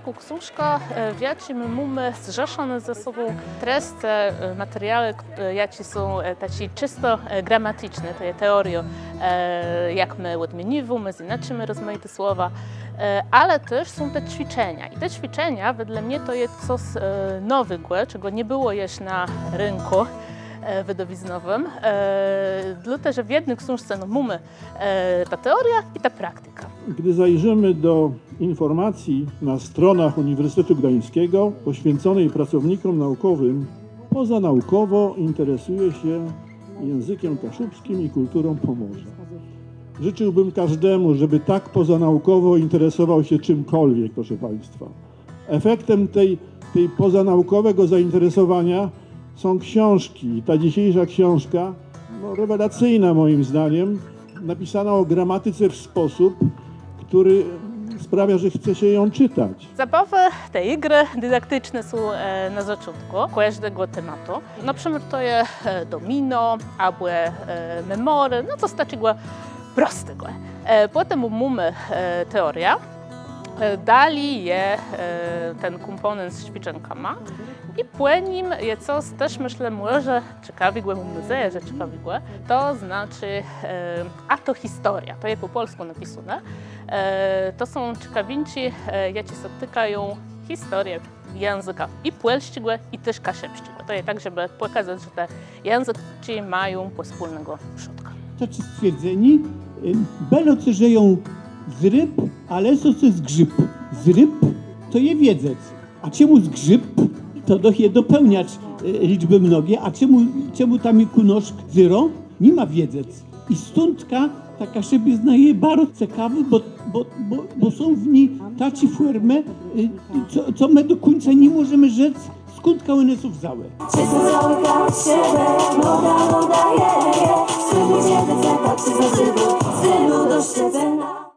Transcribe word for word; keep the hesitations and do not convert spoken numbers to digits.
Ksążka, e, w jaczi më mómë zrzeszoné ze sobą trescë, e, materiałë, k-, e, jaczé są, e, taczé czësto, e, gramaticzné, to je teòriô, e, jak më òdmieniwómë, zjinaczimë rozmajité słowa, e, ale téż są te cwiczenia. I te cwiczenia, wedle mie, to je cos, e, nowégò, czegò nie bëło jesz na rënkù, e, wëdowiznowinnëch. E, dlôte że w jedny ksążce, no, mómë, e, ta teòriô i ta praktika. Gdy zajrzymy do informacji na stronach Uniwersytetu Gdańskiego poświęconej pracownikom naukowym, pozanaukowo interesuje się językiem kaszubskim i kulturą Pomorza. Życzyłbym każdemu, żeby tak pozanaukowo interesował się czymkolwiek, proszę Państwa. Efektem tej, tej pozanaukowego zainteresowania są książki. I ta dzisiejsza książka, no, rewelacyjna moim zdaniem, napisana o gramatyce w sposób, który sprawia, że chce się ją czytać. Zabawë, te jigrë didakticzné są, e, na zôczątkù kòżdégò tematu. Na przëmiôr to je, e, domino, abò, e, memòrë, no cos taczégò prostégò. E, pòtemù mómë, e, teòriã. E, dali je, e, ten kómponent z cwiczënkama. I pò nim je cos téż, mëszlã, mòże cekawégò, móm nôdzejã, że cekawégò. To znaczi, e, a to historia, to je pò pòlskù napisóné. E, to są cekawinczi, e, jaczé sã tikają historie jãzëka i pòlsczégò, i téż kaszëbsczégò. To je tak, żebë pòkazac, że te jãzëczi mają pòspólnégò przódka. To czë stwierdzenié, y, bëlno co żëją z rëb, a lësosy z grzib. Z rëb to je wiedzec. A czemù z grzib? To doch je dopełniacz, y, liczby mnogié. A czemù, czemù tam je kù noszk zéro? Ni ma wiedzec. I stądka ta kaszëbizna je baro cekawô, bò, bò, bò, bò są w ni taczé fòrmë, y, co, co më do kùńca ni mòżemë rzec, skądka òne sã wzãłë. Wszyscy są Kaszëbë, mòda, mòda, je, je. Wszyscy wiedzą, co tak się zaczëwô. Z tyłu do szczecëna.